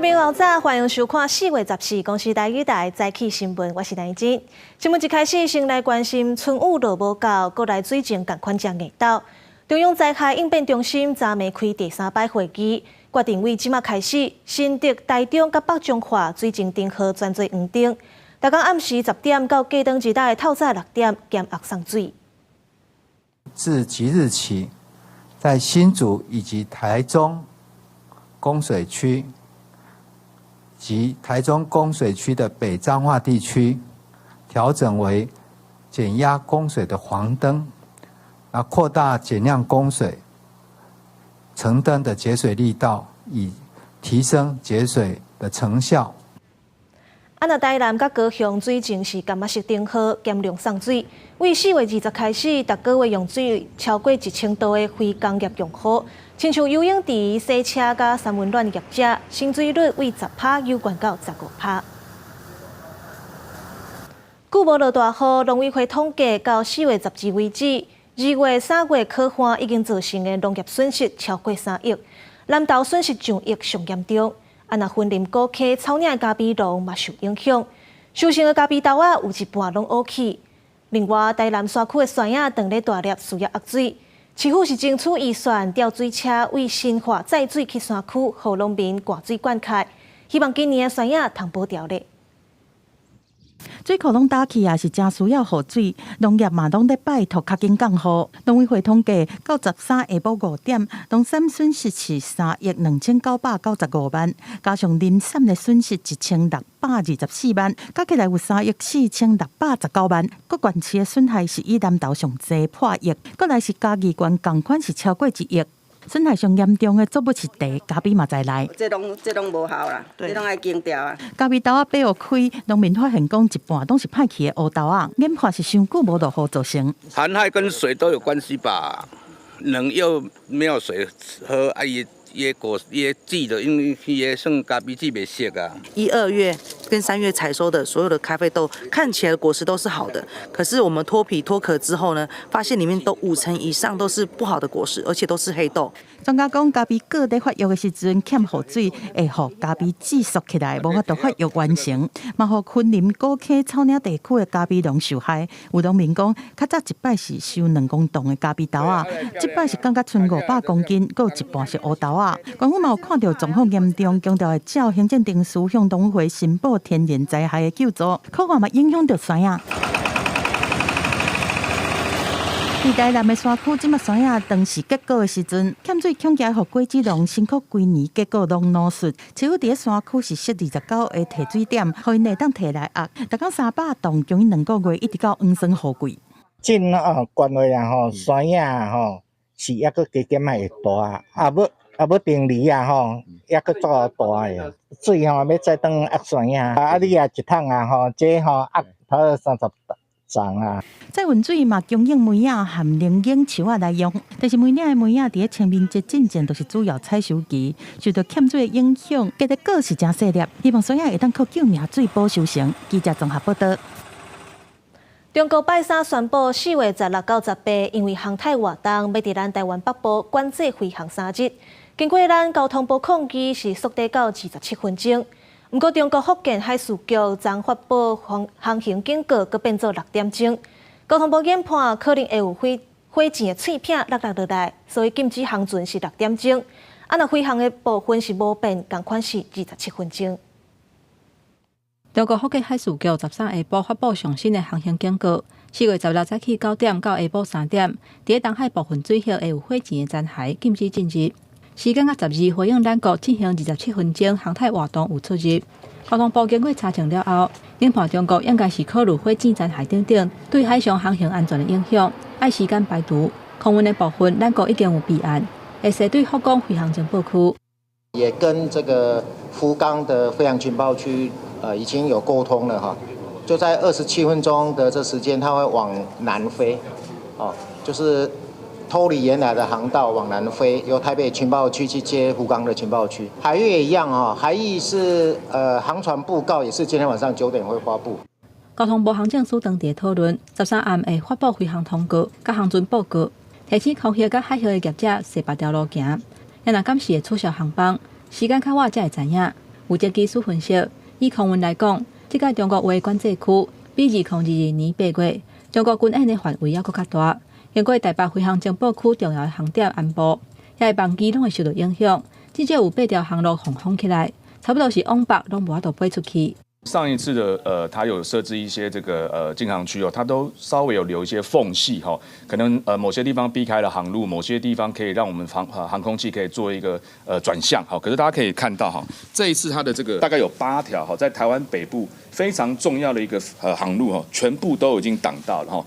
眾朋友早，歡迎收看4月14公視台語台早起新聞，我是梁晶。新聞一開始，先來關心春雨落無夠，閣來水情仝款誠硬斗。中央災害應變中心昨暝開第三擺會議，決定為這馬開始，新竹、台中佮北彰化水情燈號轉做黃燈。逐工暗時10點到隔當日的透早6點減壓送水。自即日起，在新竹以及台中供水區及台中供水區的北彰化地區，調整為減壓供水的黃燈，啊，擴大減量供水橙燈的節水力道，以提升節水的成效。啊，若台南佮高雄水情是柑仔色燈號減量送水，為4月20開始，逐個月用水超過1000度的非工業用戶，親像游泳池、洗車佮三溫暖業者，省水率為10趴有懸到15趴。久無落大雨，農委會統計到4月12為止，2月、3月洘旱已經造成的農業損失超過3億，南投損失上億上嚴重。啊，若雲林古坑草嶺的咖啡農嘛受影響，收成的咖啡豆仔有一半攏烏去。另外，台南山區的山仔當咧大粒需要壓水，市府是爭取預算調水車為新化載水去山區，予農民灌水灌溉，希望今年的山仔通保調咧。水庫攏焦去啊，是誠需要雨水，農業嘛攏咧拜託較緊降雨。農委會統計，到13下晡5點，農產損失是3億2995萬，加上林產的損失1624萬，加起來有3億4619萬。各縣市的損害是以南投上濟破億，閣來是嘉義縣仝款是超過1億。損害上嚴重的作物是茶、咖啡嘛在內。這攏無效啦，這攏愛清掉啊。咖啡豆仔掰予開，農民發現講一半攏是歹去的烏豆仔，研判是傷久無落雨造成。寒害跟水都有關係吧？冷又沒有水喝，啊伊伊果伊籽的，因為伊算咖啡籽袂熟啊。一二月跟3月採收的所有的咖啡豆，看起來果實都是好的，可是我們脫皮脫殼之後呢，發現裡面都五成以上都是不好的果實，而且都是黑豆。專家講，咖啡果佇發育的時陣欠雨水，會予咖啡籽縮起來，無法度發育完成，嘛予雲林古坑草嶺地區的咖啡農受害。有農民講，較早一擺是收2公噸的咖啡豆仔，這擺是降甲賰500公斤，閣有一半是烏豆仔。官府嘛有看著狀況嚴重，強調會照行政程序向農委會申報天然災害的救助，可能嘛影響著山仔。佇台南的山區，這馬山仔當時結果的時陣，欠水恐驚予果子農辛苦規年，結果攏孬術。市府佇咧山區是設29個提水點，予𪜶會當提來壓。逐工300噸，供應2個月，一直到黃霜雨季。進哦，關話啊吼，山仔吼是抑閣加減仔會大，啊欲啊欲定離啊吼，抑閣足夠大的。水吼欲再轉壓山仔，啊你啊一桶啊吼，這吼壓差不多30重啊。載運水嘛，供應梅仔和靈眼樹仔來用，但是梅嶺的梅仔佇咧清明節進前，就是主要採收期，受到欠水的影響，結的果是誠細粒。希望山仔會當靠救命水保收成。記者綜合報道。中國拜三宣布，4月16到18，因為航太活動，欲佇咱台灣北部管制飛航3日。經過咱交通部抗議，是縮短到27分鐘。毋過中國福建海事局昨發布航行警告，閣變做6點鐘。交通部研判可能會有火箭的碎片落來，所以禁止航船是六點鐘。啊，若飛航的部分是無變，仝款是二十七分鐘。中國福建海事局13下晡發布上新的航行警告，4月16早起9點到下晡3點，佇東海部分水域會有火箭的殘骸，禁止進入。時間佮十二回應咱國進行二十七分鐘航太活動有出入。交通部經過查證了後，研判中國應該是考慮火箭殘骸等等對海上航行安全的影響，愛時間排除。空運的部分，咱國已經有備案，會先對福岡飛航情報區。也跟這個福岡的飛航情報區，已經有溝通了哈。就在二十七分鐘的這時間，它會往南飛，哦，就是脫離原來的航道往南飛，由台北情報區去接福岡的情報區。海域也一樣哈，海域是航船布告也是今天晚上9點會發布。交通部航政司當地討論，13暗會發布飛航通告、佮航船報告，提醒空域佮海域的業者踅別條路行。也若敢是會取消航班，時間較晚才會知影。有專機師分析，以空運來講，這屆中國劃的管制區比2022年8月中國軍演的範圍猶閣較大。經過台北飛航情報區重要的航點安部，遐的班機攏會受到影響，至少有八條航路予封起來，差不多是往北攏無法度飛出去。上一次的它有設置一些這個禁航區哦，它都稍微有留一些縫隙哈，可能某些地方避開了航路，某些地方可以讓我們航空器可以做一個轉向哈。可是大家可以看到哈，這一次它的這個大概有八條哈，在台灣北部非常重要的一個航路哈，全部都已經擋到了哈。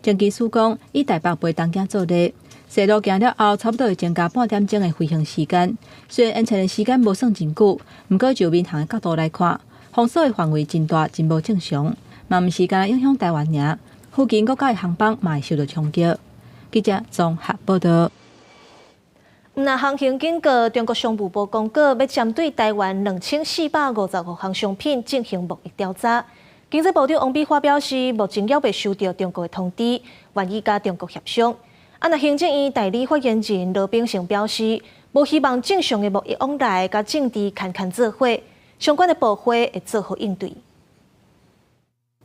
專機師講，以台北飛東京做例，西路行了後，差不多會增加半點鐘的飛行時間。雖然延遲的時間無算真久，毋過就民航的角度來看，封鎖的範圍真大，真無正常，嘛毋是干焦影響台灣爾，附近國家的航班嘛會受到衝擊。記者綜合報道。毋但航行警告，中國商務部公告，欲針對台灣2455項商品進行貿易調查。經濟部長王美花表示，目前猶未收到中國的通知，願意佮中國協商。啊，若行政院代理發言人羅秉成表示，無希望正常的貿易往來佮政治牽牽做伙，相關的部會會做好應對。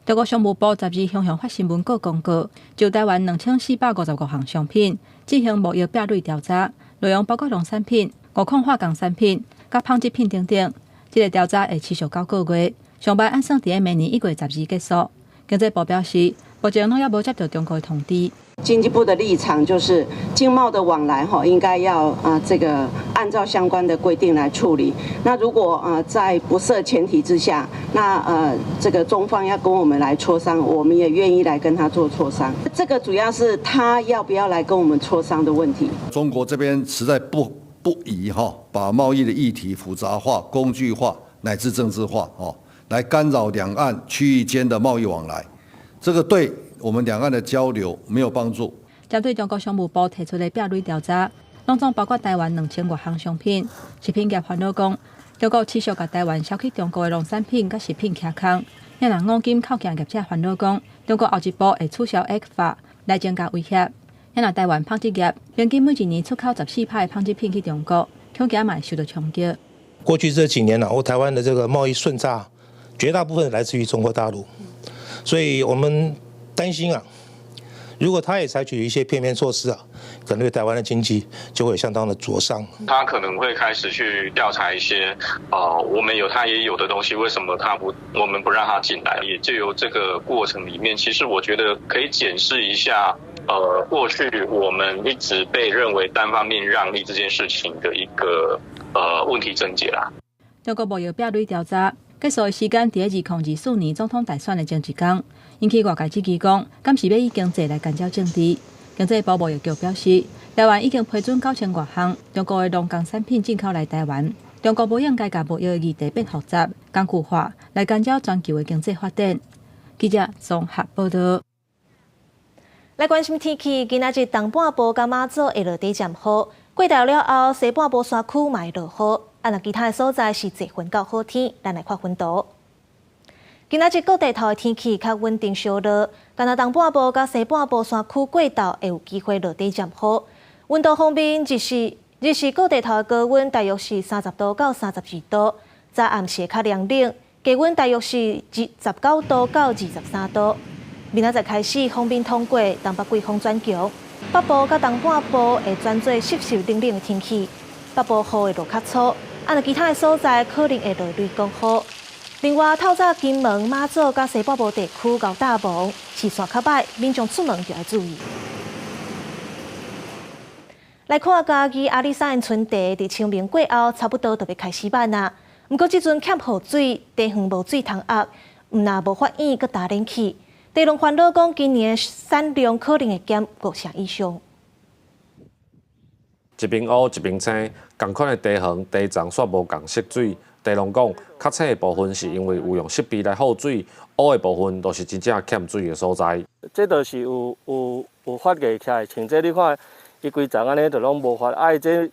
中國商務部12向向發新聞稿公告，就台灣2455項商品進行貿易壁壘調查，內容包括農產品、五礦化工產品、佮紡織品等等。這個調查會持續9個月，上擺按算佇明年1月12結束。經濟部表示，目前攏猶無接到中國的通知。經濟部的立場就是，經貿的往來哈，應該要啊這個按照相關的規定來處理。那如果啊在不設前提之下，那這個中方要跟我們來磋商，我們也願意來跟他做磋商。這個主要是他要不要來跟我們磋商的問題。中國這邊實在不宜哈，把貿易的議題複雜化、工具化乃至政治化哦，來干擾兩岸區域間的貿易往來，這個對我們兩岸的交流沒有幫助。針對中國商務部提出的壁壘調查，攏總包括台灣2000外項商品。食品業煩惱講，中國持續共台灣銷去中國的農產品佮食品徛空。也若五金扣件業者煩惱講，中國後一步會取消 ECFA 來增加威脅。也若台灣紡織業平均每一年出口14%的紡織品去中國，恐驚嘛會受到衝擊。過去這幾年呢，我台灣的這個貿易順差，絕大部分來自於中國大陸，所以我們擔心啊，如果他也採取一些片面措施啊，可能對台灣的經濟就會有相當的灼傷。他可能會開始去調查一些，我們有他也有的東西，為什麼他不，我們不讓他進來？也就由這個過程裡面，其實我覺得可以檢視一下，過去我們一直被認為單方面讓利這件事情的一個問題症結啦。中國貿易壁壘調查結束的時間佇2024年總統大選的前一工，引起外界質疑講，敢是欲以經濟來干擾政治？經濟部貿易局表示，台灣已經批准9000外項中國的農工產品進口來台灣。中國無應該共貿易議題變複雜、工具化，來干擾全球的經濟發展。記者綜合報道。來關心天氣，今仔日東半部佮馬祖會落短暫雨，過晝了後，西半部山區嘛會落雨。啊，若其他的所在是濟雲到好天，咱來看雲圖。今仔日各地頭的天氣較穩定小落，但若東半部佮西半部山區過晝會有機會落短暫雨。溫度方面，日時各地頭的高溫大約是30度到32度，早暗時會較涼冷，低溫大約是19度到23度。明仔載開始，鋒面通過，東北季風轉強，北部佮東半部會轉做濕濕冷冷的天氣，北部雨會落較粗，啊，若其他的所在可能會落雷公雨。另外，透早金門、馬祖佮西半部地區𠢕罩霧，視線較䆀，民眾出門就愛注意。來看嘉義阿里山的春茶，佇清明過後，差不多就欲開始挽啊。毋過這陣欠雨水，茶園無水通壓，毋但無法院閣焦冷去。茶農煩惱講，今年的產量可能會減五成以上。一邊烏一邊青，仝款的茶園茶叢煞無仝色水。茶農講，較青的部分是因為有用設備來放水，烏的部分都是真正欠水的所在。這就是有發芽起來，像這你看，伊規叢按呢就攏無發，啊，伊這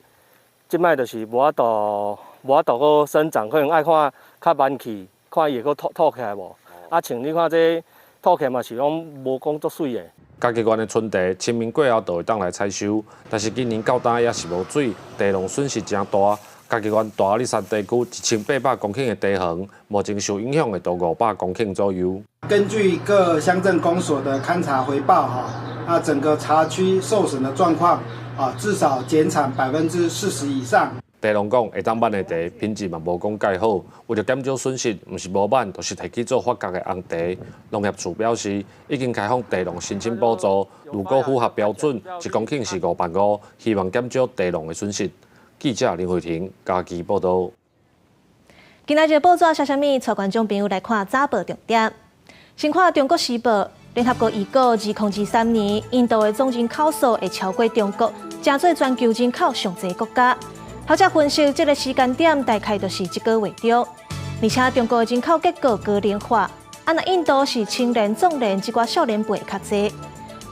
這擺就是無法度閣生長，可能愛看較慢去，看伊會閣吐吐起來無？啊，像你看這吐起來嘛是攏無講足媠的。嘉義縣的春茶清明過後就會當來採收，但是今年到今猶是無水，茶農損失誠大。嘉義縣大阿里山地區1800公頃的茶園，目前受影響的都500公頃左右。根據各鄉鎮公所的勘查回報，哈，那整個茶區受損的狀況，啊，至少減產40%以上。茶農講，會當挽的茶品質嘛無講蓋好，為著減少損失，毋是無挽，就是提去做發酵的紅茶。農業處表示，已經開放茶農申請補助，如果符合標準，1公頃是5萬5，希望減少茶農的損失。記者林慧婷嘉義報導。今仔日報紙寫啥物？帶觀眾朋友來看早報重點。先看《中國時報》，聯合國預告，2023年，印度的總人口數會超過中國，成做全球人口上濟國家。學者分析，這個時間點大概就是這個月中。而且中國的人口結構高齡化，啊，若印度是青年、壯年這寡少年輩較濟。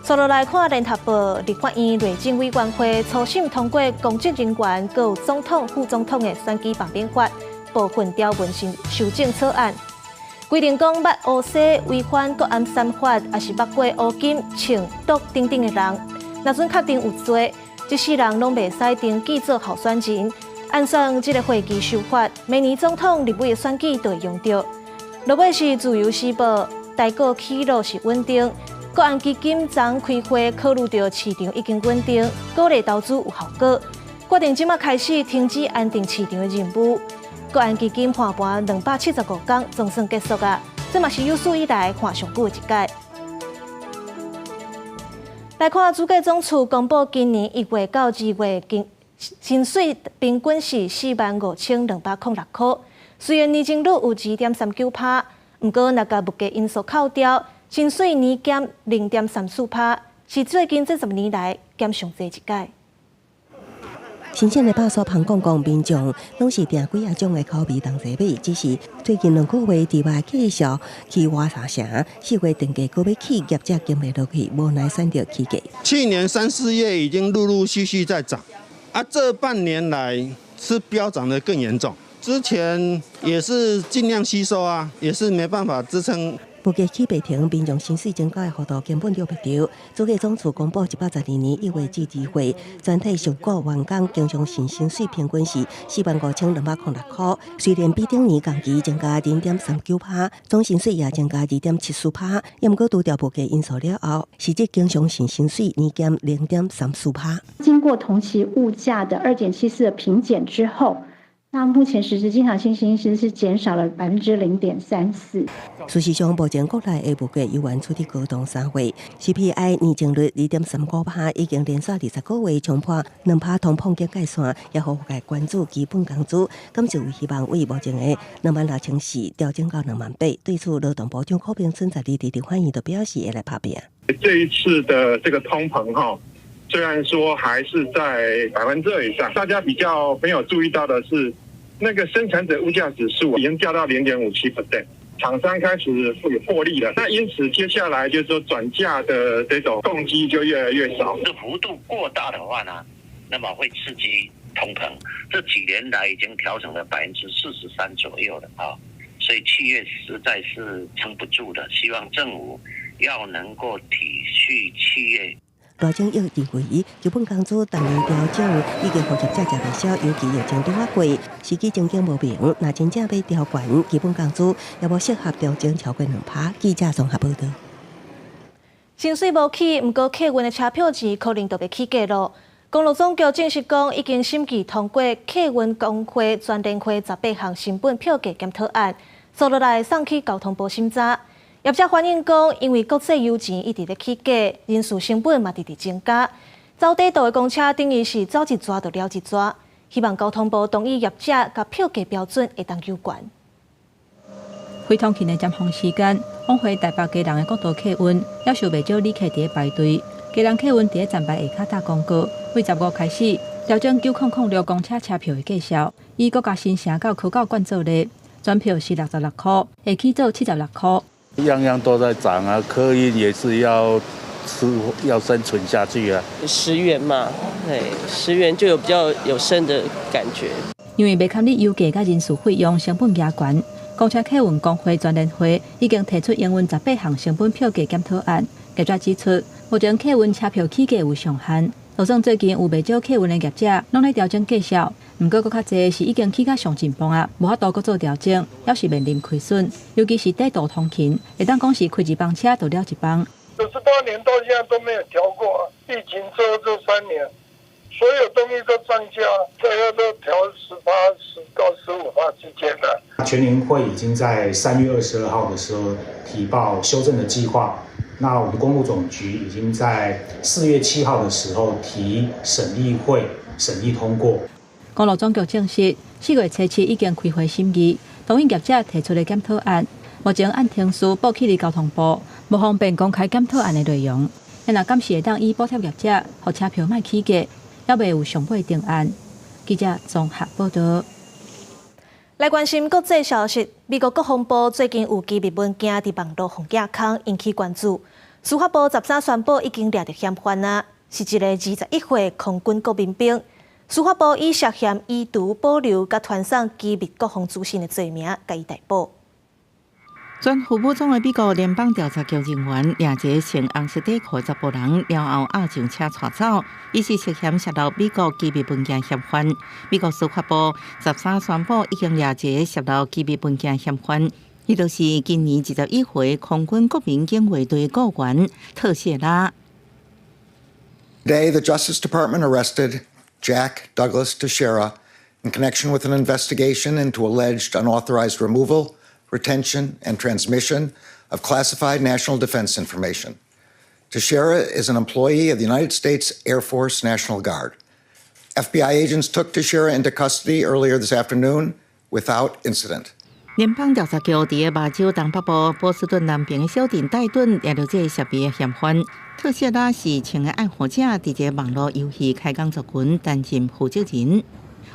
紲落來看，聯合報立法院內政委員會初審通過公職人員閣有總統、副總統的選舉罷免法部分條文修修正草案，規定講捌烏西違反國安三法，抑是捌過烏金、槍、毒等等的人，若準確定有罪，這世人攏袂使登記做候選人。按算這個會期修法，明年總統、立委的選舉就會用著。落尾是自由時報，台股起落是穩定。國安基金昨開會考慮著市場已經穩定，鼓勵投資有效果，決定這馬開始停止安定市場的任務。國安基金橫盤275工，總算結束啊！這嘛是有史以來橫上久的一屆。來看主計總處公布今年1月到2月經薪水平均是45,206箍，雖然年增率有2.39%，毋過若共物價因素扣掉，薪水年減0.34%，是最近這10年來減上濟一屆。新鮮的肉酥芳講講，民眾攏是訂幾仔種的口味同齊買，只是最近2個月佇外繼續去挖三成，4月定價閣欲起，業者經袂落去，無奈選擇起價。去年三四月已經陸陸續續在漲，啊，這半年來是飆漲得更嚴重。之前也是盡量吸收啊，也是沒辦法支撐。物價起袂停，民眾薪水增加的幅度根本著袂著。主計總處公布112年1月至2月，全體受僱員工經常性薪水平均是45,206箍。雖然比頂年同期增加0.39%，總薪水也增加2.74%。毋過除掉物價因素了後，實質經常性薪水年減0.34%。經過同期物價的2.74的平減之後，那目前實質經常性薪資是減少了0.34%。事實上，目前國內的物價猶原處佇高檔三位，CPI 年增率2.35%，已經連續20個月衝破2%通膨警戒線，也予外界關注基本工資，敢是有希望為目前的26,400調整到28,000。對此，勞動部長柯炳春在佇立法院就表示會來拍拚。這一次的這個通膨哈，雖然說還是在2%以上，大家比較沒有注意到的是，那個生產者物價指數已經掉到0.57%，廠商開始有獲利了。那因此接下來就是說轉嫁的這種動機就越來越少。這幅度過大的話呢，那麼會刺激通膨。這幾年來已經調整了43%左右了啊，所以企業實在是撐不住的。希望政府要能夠體恤企業。賴清德認為，基本工資逐年調整已經予業者食袂消，尤其疫情拄仔過，時機前景無明。若真正欲調懸基本工資，也無適合調整超過2%。記者綜合報導。薪水無起，毋過客運的車票錢可能就欲起價囉。公路總局證實講，已經審議通過客運公會全聯會18項成本票價檢討案，紲落來送去交通部審查。業者反映講，因為國際油錢一直咧起價，人事成本嘛直直增加。走短途的公車等於是走一逝就了一逝，希望交通部同意業者共票價標準會當修懸。非通勤的尖峰時間，往回台北基隆的國道客運，猶是有袂少旅客佇咧排隊。基隆客運佇咧站牌下跤打廣告，對15開始調整9006公車車票的價數，以國家新城到科教館做例，全票是66箍，會起做76箍。樣樣都在漲啊，客運也是要吃，要生存下去啊。10元嘛，對，10元就有比較有升的感覺。因為袂堪你油價佮人事費用成本加懸，公車客運公會全聯會已經提出營運18項成本票價檢討案。業者指出，目前客運車票起價有上限，就算最近有袂少客運的業者攏咧調整價數，毋過閣較濟是已經起到上盡磅啊，無法度閣做調整，猶是面臨虧損。尤其是短途通勤，會當講是開一班車就了一班。98年到現在都沒有調過，疫情之後這3年，所有東西都漲價，最後都調10趴10到15趴之間的。全聯會已經在3月22號的時候提報修正的計劃，那我們公路總局已經在4月7號的時候提審議會審議通過。公路總局證實，4月初7已經開會審議，同意業者提出的檢討案，目前按程序報去佇交通部，無方便公開檢討案的內容。若敢是會當以補貼業者，予車票莫起價，猶未有上尾定案。記者綜合報道。來關心國際消息，美國國防部最近有機密文件佇網路予寄空，引起關注。司法部13宣布已經掠著嫌犯啊，是一个21歲空軍國民兵。司法部以涉嫌移除、保留佮傳送機密國防資訊的罪名，共伊逮捕。全副武裝的美國聯邦調查局人員掠一个穿紅色底褲的查埔人，了後押上車帶走，伊是涉嫌洩露美國機密文件嫌犯。美國司法部13宣布已經掠一个洩露機密文件嫌犯，伊就是今年21歲空軍國民警衛隊僱員特謝拉。 Today, the Justice Department arrested Jack Douglas Teixeira in connection with an investigation into alleged unauthorized removal, retention, and transmission of classified national defense information. Teixeira is an employee of the United States Air Force National Guard. FBI agents took Teixeira into custody earlier this afternoon without incident. 聯邦調查局佇個麻州東北部波士頓南邊的小鎮戴頓掠著這个涉密的嫌犯。特謝拉是槍的愛好者，佇這個網路遊戲開講族群擔任負責人。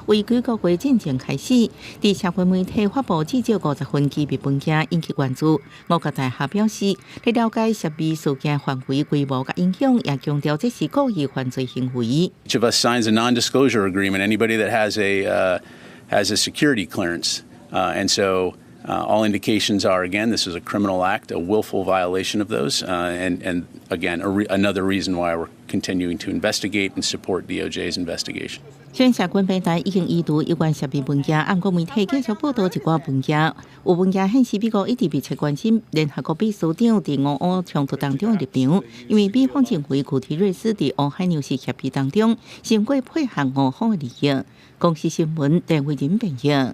危機國會進前開始，佇社會媒體發布至少50份機密文件，引起關注。五角大廈表示，咧了解涉密事件範圍、規模佮影響，也強調這是故意犯罪行為。 Each of us signs a non-disclosure agreement. Anybody that has a security clearance, and so all indications are again this is a criminal act, a willful violation of those, and again another reason why we're continuing to investigate and support DOJ's investigation. 雖然社群平台已經移除有關涉密文件，毋過媒體繼續報導一寡文件。有文件顯示，美國一直密切關心聯合國秘書長佇俄烏衝突當中的立場，因為美方認為古提瑞斯佇烏海糧食協議當中，傷過配合俄方的利益。公視新聞鄧慧仁編譯。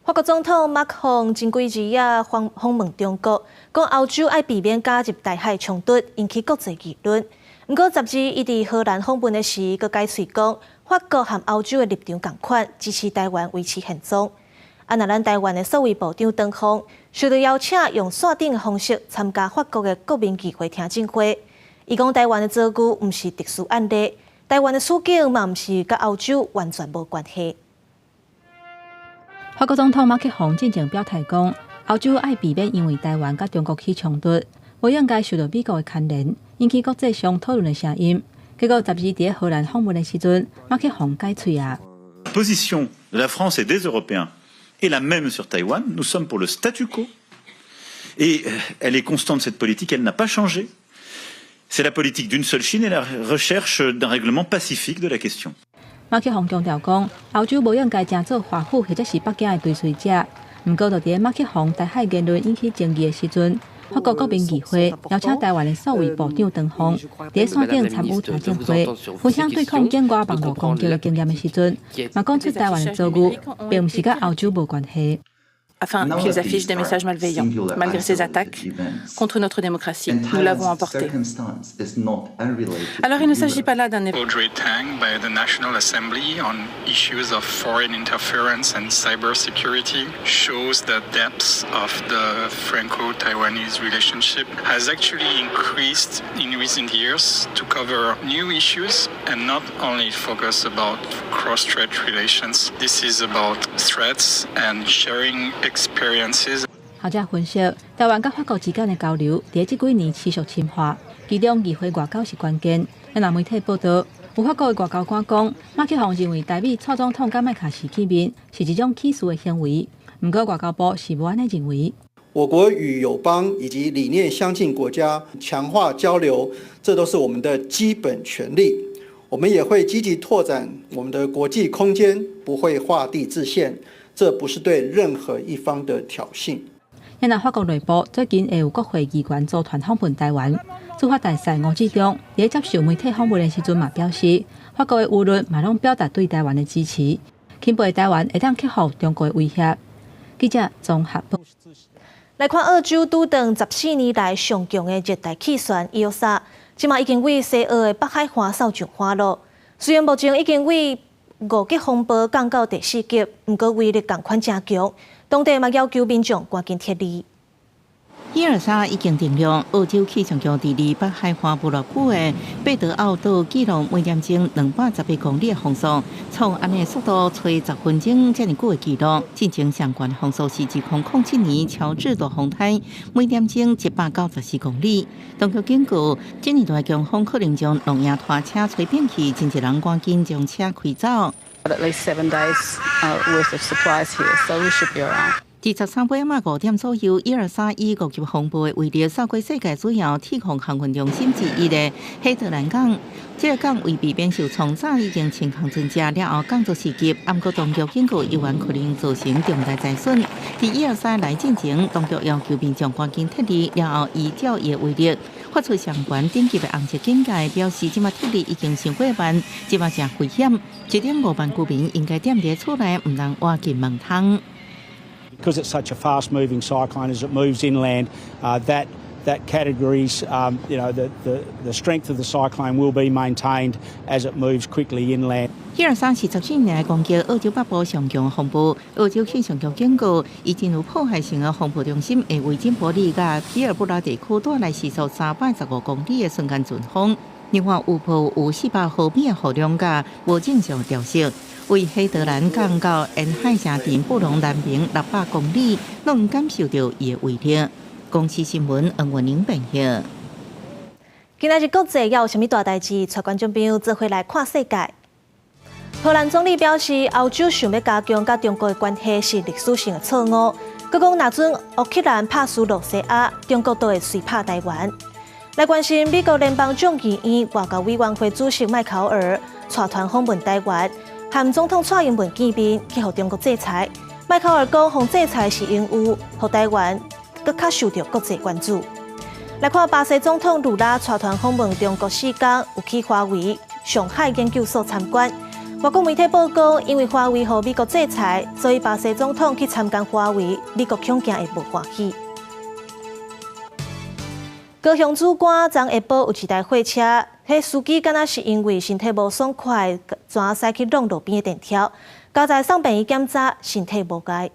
法國總統馬克宏前幾日啊訪訪問中國，講歐洲愛避免加入台海衝突，引起國際議論。毋過12伊佇荷蘭訪問的時，閣改喙講法國和歐洲的立場仝款，支持台灣維持現狀。啊，若咱台灣的數位部長唐鳳受到邀請，用線頂的方式參加法國的國民議會聽證會。伊講台灣的遭遇毋是特殊案例，台灣的處境嘛毋是佮歐洲完全無關係。法國總統馬克宏進前表態講，歐洲愛避免因為台灣佮中國起衝突，無應該受到美國的牽連，引起國際上討論的聲音。結果12佇荷蘭訪問的時陣，馬克宏改喙啊。 Position de la France et des Européens est la même sur Taïwan. Nous sommes pour le statu quo. Et elle est constante, cette politique, elle n'a pas changé. C'est la politique d'une seule Chine et la recherche d'un règlement pacifique de la question. 馬克宏強調講，歐洲無應該成做華府或者是北京的追隨者。毋過，就佇馬克宏台海言論引起爭議的時陣，法國國民議會邀請台灣的數位部長唐鳳，佇線頂參與聽證會，分享對抗境外網路攻擊的經驗的時陣，嘛講出台灣的遭遇，並毋是佮歐洲無關係。 Afin qu'ils affichent des messages malveillants. Malgré ces attaques contre notre démocratie, nous l'avons emporté. Alors il ne s'agit pas là d'un Audrey Tang by the National Assembly on issues of foreign interference and cybersecurity shows the depth of the Franco-Taiwanese relationship has actually increased in recent years to cover new issues and not only focus about cross-strait relations. This is about threats and sharing experiences. 學者分析，台灣佮法國之間的交流，佇這幾年持續深化，其中議會外交是關鍵。若媒體報道，有法國的外交官講，馬克宏認為台美蔡總統佮麥卡錫見面是一種歧視的行為。毋過外交部是無按呢認為。我國與友邦以及理念相近國家強化交流，這都是我們的基本權利。我們也會積極拓展我們的國際空間，不會畫地自限。這不是對任何一方的挑釁。因為法國內部最近會有國會議員組團訪問台灣，駐法大使吳志中佇接受媒體訪問的時陣嘛表示，法國的輿論嘛攏表達對台灣的支持，钦佩台灣會當克服中國的威脅。記者綜合報。來看澳洲拄著14年來上強的熱帶氣旋伊爾莎，這馬已經對西澳的北海岸掃上岸囉。雖然目前已經對5級風暴降到第四級，毋過威力仝款誠強，當地嘛要求民眾趕緊撤離。伊爾莎已經登陸，澳洲氣象局佇離北海岸無偌久的貝德奧島記錄每點鐘218公里的風速，創按呢速度吹10分鐘遮爾久的紀錄。進前上懸風速是2007年喬治大風台每點鐘194公里。當局警告，這爾大強風可能將農業拖車吹扁去，真濟人趕緊將車開走。 At least 7 days worth of supplies here, so we should be alright. 佇13尾仔5點左右，伊爾莎以5級風暴的威力，掃過世界主要鐵礦航運中心之一的彼得蘭港。這个港為避免受創，早已經清空船隻了後降做四級，毋過當局警告猶原可能造成重大災損。佇伊爾莎來進前，當局要求民眾趕緊撤離，了後依照伊的威力發出上懸等級的紅色警戒，表示這馬撤離已經傷過慢，這馬誠危險。1.5萬居民應該踮佇厝內，毋通倚近門窗。 Because it's such a fast-moving cyclone as it moves inland, that categories, the strength of the cyclone will be maintained as it moves quickly inland. 伊爾莎是14年來攻擊澳洲北部上強風暴。澳洲氣象局警告，伊進入破壞性的風暴中心，會為金伯利佮皮爾布拉地區帶來時速315公里的瞬間陣風。另外，預報有400毫米的雨量佮無正常潮汐。為彼得蘭港到沿海城鎮布隆南邊600公里，攏感受著伊的威力。公視新聞黃文玲編譯。今仔日國際猶有啥物大代誌？帶觀眾朋友做伙來看世界。荷蘭總理表示，歐洲想欲加強佮中國的關係是歷史性的錯誤。閣講，若準烏克蘭拍輸露西亞，中國都會隨拍台灣。來關心美國聯邦眾議院外交委員會主席麥考爾帶團訪問台灣，和總統蔡英文見面，去予中國制裁。麥考爾講，予制裁是因為予台灣閣較受著國際關注。來看巴西總統盧拉帶團訪問中國4工，有去華為上海研究所參觀。外國媒體報告，因為華為予美國制裁，所以巴西總統去參觀華為，美國恐驚會無歡喜。高雄梓官昨下晡有一台貨車，彼司機敢若是因為身體無爽快，怎駛去挵路邊的電柱，交在送病院檢查，身體無礙。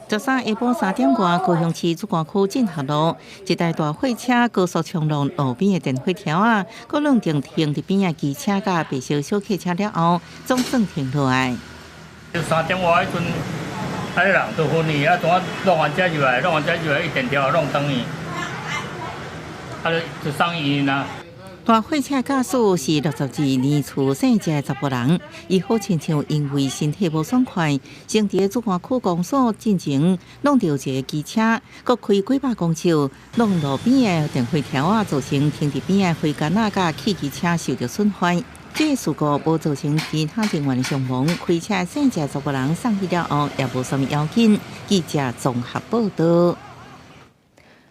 13下晡3點外，高雄市梓官區進學路一台大貨車高速衝撞路邊的電火柱仔，閣挵著停佇邊的機車佮白色小客車了後，總算停落來。 3點外彼陣，彼人都昏去，啊，怎啊挵完車入來，挵完車入來，伊電柱挵斷去，啊，就送醫院啊。大貨車駕駛是62年出生的查埔人，伊好親像因為身體無爽快，先佇梓官區公所進前挵著一个機車，閣開幾百公尺，挵路邊的電火柱仔，造成停佇邊的花桿仔佮汽機車受著損壞。這个事故無造成其他人員的傷亡，開車姓謝查埔人送醫了後也無啥物要緊。記者綜合報道。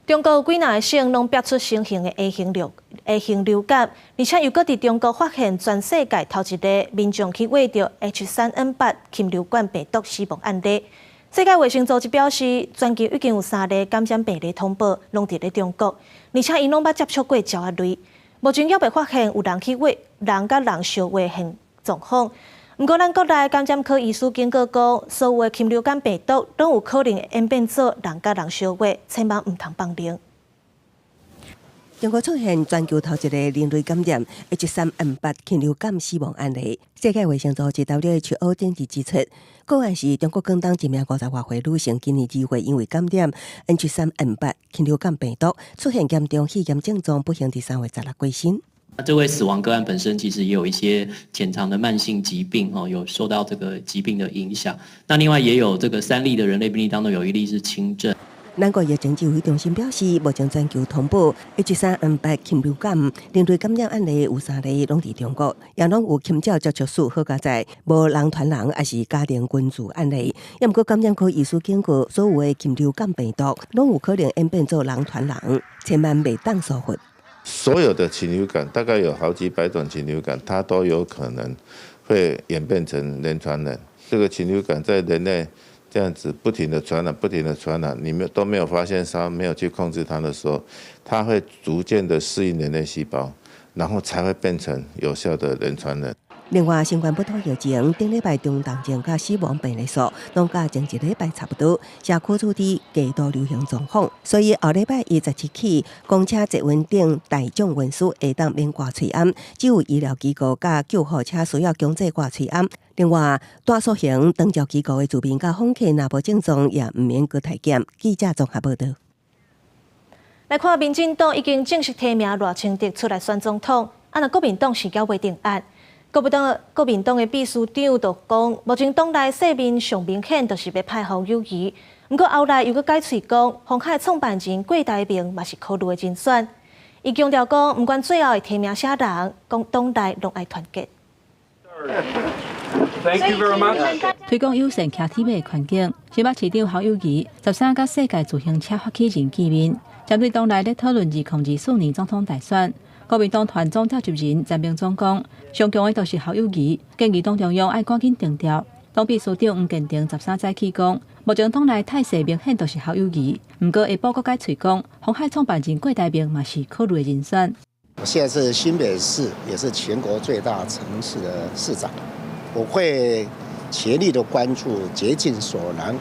中國有幾若个省攏爆出新型的 A 型流感，而且又閣佇中國發現全世界頭一个民眾去穢著 H3N8 禽流感病毒死亡案例。世界衛生組織表示，全球已經有三例感染病例通報，攏佇咧中國，而且𪜶攏捌接觸過鳥仔類。目前猶未發現有人去穢人佮人相穢現狀況。毋過，咱國內感染科醫師警告講，所有的禽流感病毒攏有可能演變做人佮人相穢，千萬毋通放任。中國出現全球頭一个人類感染 H3N8 禽流感死亡案例。世界衛生組織 WHO 頂日指出，個案是中國廣東一名50外歲女性，今年2月因為感染 H3N8 禽流感病毒，出現嚴重肺炎症狀，不幸佇3月16過身。那這位死亡個案本身其實也有一些潛藏的慢性疾病，哦，有受到這個疾病的影響。那另外也有這個三例的人類病例當中，有一例是輕症。南國疫情指揮中心表示，目前全球通報 H3N8 禽流感人類感染案例有三例，攏佇中國，也攏有禽鳥接觸史，好佳哉，無人傳人，抑是家庭群聚案例。也毋過感染科醫師警告，所有的禽流感病毒攏有可能演變做人傳人，千萬袂當疏忽。所有的禽流感大概有好幾百種禽流感，它都有可能會演變成人傳人。這個禽流感在人類這樣子不停的傳染，不停的傳染，你們都沒有發現它，沒有去控制它的時候，它會逐漸的適應人類細胞，然後才會變成有效的人傳人。另外，新冠本土疫情頂禮拜中重症佮死亡病例數，攏佮前一禮拜差不多，社區處佇低度流行狀況，所以後禮拜一十七起，公車、捷運等大眾運輸會當免掛喙罨，只有醫療機構佮救護車需要強制掛喙罨。另外，大縮型長照機構的住民佮訪客若無症狀，也毋免閣篩檢。記者綜合報道。來看，民進黨已經正式提名賴清德出來選總統，啊，若國民黨是猶未定案。國民黨的秘書長就講，目前黨內勢面上明顯，就是欲派侯友宜。毋過後來又閣改喙講，鴻海創辦人郭台銘嘛是考慮的人選。伊強調講，毋管最後會提名啥人，講黨內攏愛團結。 Thank you very much。推廣友善騎鐵馬的環境，新北市長侯友宜13佮世界自行車發起人見面，針對黨內咧討論2024年總統大選。國民黨團總召集人陳明忠講，上強的就是侯友宜，建議黨中央愛趕緊定調。黨秘書長黃建庭13早起講，目前黨內態勢明顯就是侯友宜，毋過下晡閣改喙講，鴻海創辦人郭台銘嘛是考慮的人選。我現在是新北市，也是全國最大城市的市長，我會竭力的關注，竭盡所能，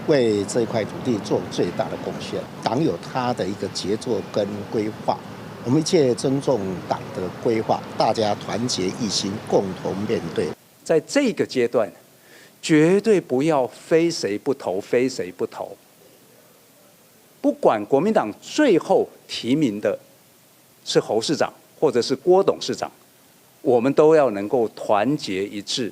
為這塊土地做最大的貢獻。黨有他的一個節奏跟規劃。我們一切尊重黨的規劃，大家團結一心，共同面對。在這個階段，絕對不要非誰不投，非誰不投。不管國民黨最後提名的是侯市長或者是郭董事長，我們都要能夠團結一致，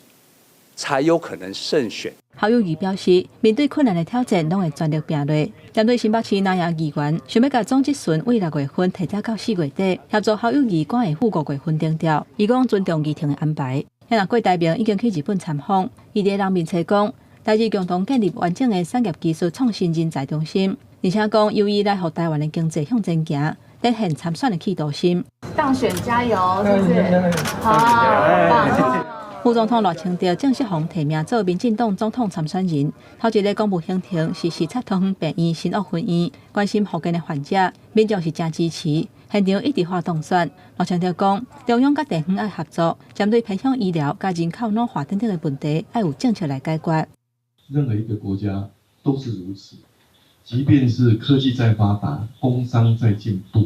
才有可能勝選。侯友宜表示，面對困難的挑戰，攏會全力拚落。針對新北市南陽議員想欲共總質詢為6月份提早到4月底，協助侯友宜趕會赴5月份定調。伊講尊重議程的安排。若郭台銘已經去日本參訪，伊佇人面前講，台日共同建立完整的產業技術創新人才中心，而且講由伊來予台灣的經濟向前行，展現參選的企圖心。當選加油，是不是？好，棒。副總統賴清德正式予提名做民進黨總統參選人，頭一个公布行程是視察桃園病院新屋分院，關心復健的患者，民眾是誠支持，現場一直喊當選。賴清德講，中央佮地方愛合作，針對偏鄉醫療佮人口老化等等的問題，愛有政策來解決。任何一個國家都是如此，即便是科技再發達，工商再進步，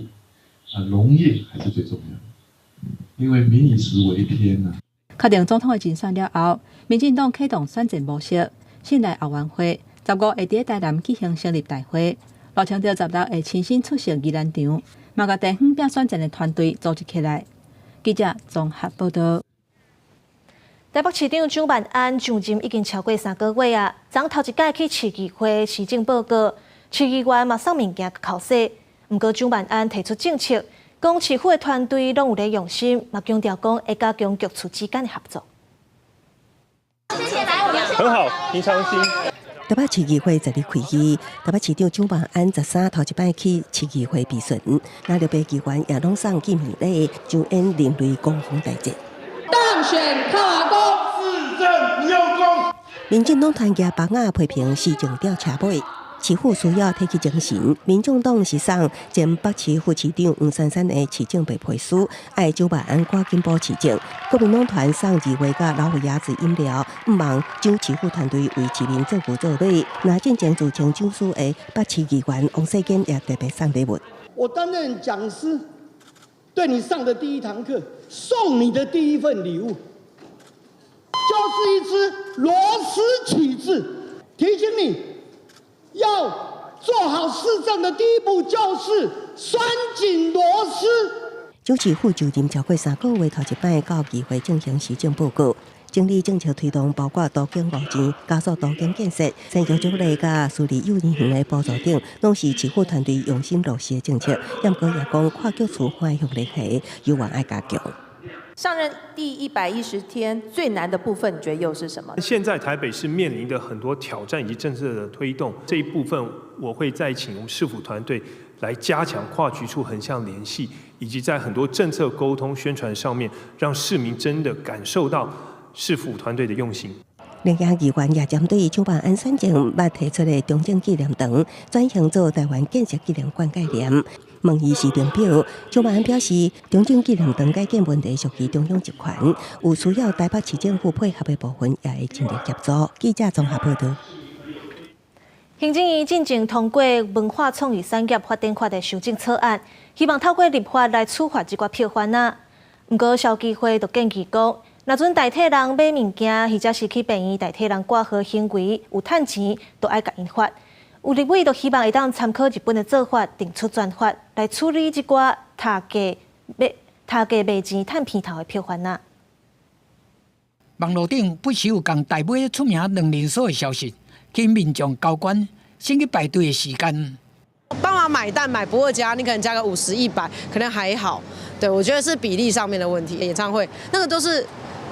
啊，農業還是最重要，因為民以食為天啊。確定總統的人選了後，民進黨啟動選戰模式，信賴後援會15會佇台南舉行成立大會，賴清德16會親身出席宜蘭場，嘛共地方拼選戰的團隊組織起來。記者綜合報道。台北市長蔣萬安上任已經超過3個月啊，昨頭一擺去市議會施政報告，市議員嘛送物件叩誓。毋過蔣萬安提出政策，講市府的團隊攏有咧用心，嘛強調講會加強局處之間的合作。很好，平常心。台北市議會十日開議，台北市長蔣萬安13頭一擺去市議會備詢，那六百議員也攏送見面禮，上演人類攻防大戰。當選靠阿公，市政不用功。民進黨團結枋仔批評市政吊車尾。市府需要提起精神，民眾黨是送前北市副市長黃珊珊的市政白皮書，愛蔣萬安趕緊補市政。國民黨團送二月佮老虎牙子飲料，毋望蔣市府團隊為市民做牛做馬。那進前自稱蔣師的北市議員王世堅也特別送禮物。我擔任講師，對你上的第一堂課，送你的第一份禮物，就是一支螺絲起子，提醒你。要做好市政的第一步，就是拴緊螺絲。蔣市府就任超過3個月，頭一擺到議會進行施政報告。整理政策推動，包括都更募錢、加速都更建設、先行獎勵佮私立幼兒園的補助等，攏是市府團隊用心落實的政策。毋過也講跨局處橫向聯繫，猶原愛加強。上任第110天最難的部分，你覺得又是什麼？現在台北市面臨的很多挑戰以及政策的推動，這一部分我會再請我們市府團隊來加強跨局處橫向聯繫，以及在很多政策溝通宣傳上面，讓市民真的感受到市府團隊的用心。另外，議員也針對蔣萬安選前捌提出的中正紀念堂轉型做台灣建設紀念館概念，問伊時程表，蔣萬安表示，中正紀念堂改建問題屬於中央集權，有需要台北市政府配合的部分，也會盡力協助。記者綜合報道。行政院進前通過文化創意產業發展法的修正草案，希望透過立法來處罰這寡票販仔。毋過消基會就建議講，若準代替人買物件，或者是去病院代替人掛號行為有趁錢，就愛共𪜶罰。有立委就希望會當參考日本的做法，定出專法來處理這寡殺價賣錢趁鼻頭的票販仔。網路頂不時有共大尾出名兩連鎖的消息，吸引民眾交關先去排隊的時間。幫忙買蛋買不二家，你可能加個50、100，可能還好。對，我覺得是比例上面的問題。演唱會那個都是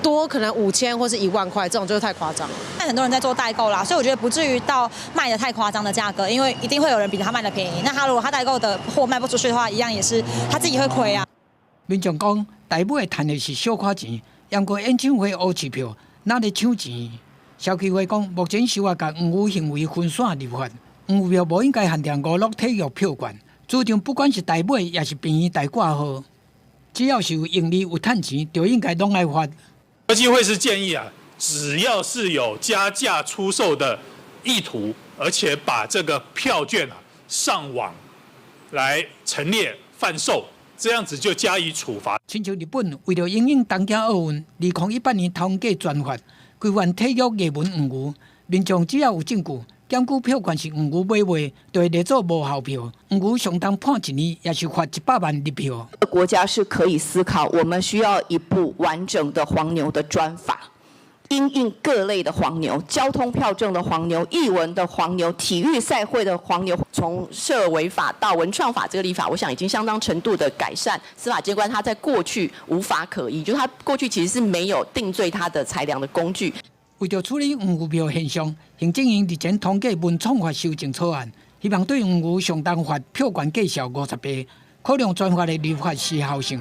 多可能5000或是1萬塊，這種就太誇張了。很多人在做代購啦，所以我覺得不至於到賣得太誇張的價格，因為一定會有人比他賣得便宜。那他如果他代購的貨賣不出去的話，一樣也是他自己會虧啊。民眾講，大尾趁的是小可錢，毋過演唱會烏市票哪咧搶錢？消基會講，目前需要共黃牛行為分散立法，黃牛票無應該限定娛樂體育票券，主張不管是大尾抑是病院代掛號，只要是有盈利有趁錢，就應該攏愛罰。消基會是建議啊，只要是有加價出售的意圖，而且把這個票券啊上網來陳列販售，這樣子就加以處罰。親像日本為著因應東京奧運，2018年通過專法規範體育藝文黃牛，民眾只要有證據，檢舉票券是黃牛買賣，就會列做無效票。黃牛上重判一年，抑是罰100萬日票。國家是可以思考，我們需要一部完整的黃牛的專法，因應各類的黃牛、交通票證的黃牛、藝文的黃牛、體育賽會的黃牛。從涉違法到文創法這個立法，我想已經相當程度的改善。司法機關他在過去無法可依，就是他過去其實是沒有定罪他的裁量的工具。為著處理黃牛票現象，行政院日前通過文創法修正草案，希望對黃牛上重罰票券價數50倍，考量專法的立法時效性。